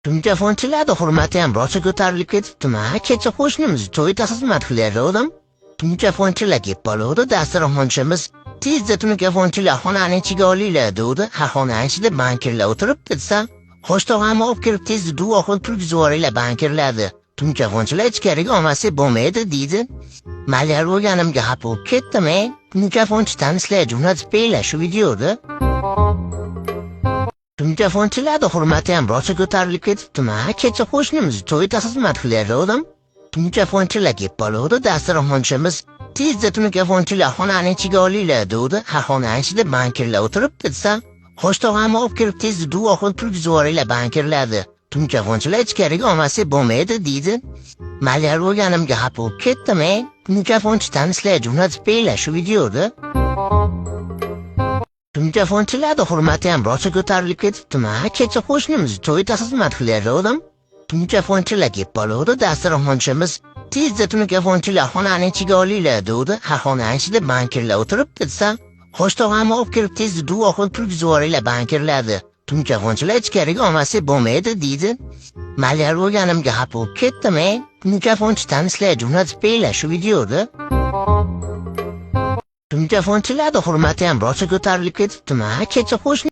Mikrofonchilarni hurmati ham rosa ko'tarilib ketibdimi? Kecha qo'shnimiz to'yda xizmat qilayotgandim. Mikrofonchilar kelib qoluvdi, dasturxonchimiz tezda mikrofonchilar xonani ichiga olinglar degdi. Ha, xonani ichida bankirlar o'tiribdi desam, xo'sh, tog'amni olib kirib tezda duo qilib turgizib yuboringlar bankirlarni. Mikrofonchilar ichkariga olmasak bo'lmaydi deydi. Malyar bo'lganimga xafa bo'lib ketdim, ey. Mikrofonchi tanishlar jo'natib beringlar shu videoni. Mikrofonchilarni hurmati ham rosa ko'tarilib ketibdimi? Kecha qo'shnimiz to'yda xizmat qilayotgandim. Mikrofonchilar kelib qoluvdi, dasturxonchimiz tezda mikrofonchilar xonani ichiga olinglar degdi. Ha, xonani ichida bankirlar o'tiribdi desam, xo'sh, tog'amni olib kirib tezda duo qilib turgizib yuboringlar bankirlarni. Mikrofonchilar ichkariga olmasak bo'lmaydi deydi. Malyar bo'lganimga xafa bo'lib ketdim, ey. Mikrofonchi tanishlar jo'natib beringlar shu videoni. Mikrofonchilarni hurmati ham rosa ko'tarilib ketibdimi? Kecha qo'shnimiz to'yda xizmat qilayotgandim. Mikrofonchilar kelib qoluvdi, dasturxonchimiz tezda mikrofonchilar xonani ichiga olinglar degdi. Ha, xonani ichida bankirlar o'tiribdi desam, xo'sh, tog'amni olib kirib tezda duo qilib turgizib yuboringlar bankirlarni. Mikrofonchilar ichkariga olmasak bo'lmaydi deydi. Malyar bo'lganimga xafa bo'lib ketdim, ey. Mikrofonchi tanishlar jo'natib beringlar shu videoni. Mikrofonchilarni hurmati ham rosa ko'tarilib ketibdimi? Kecha qo'shni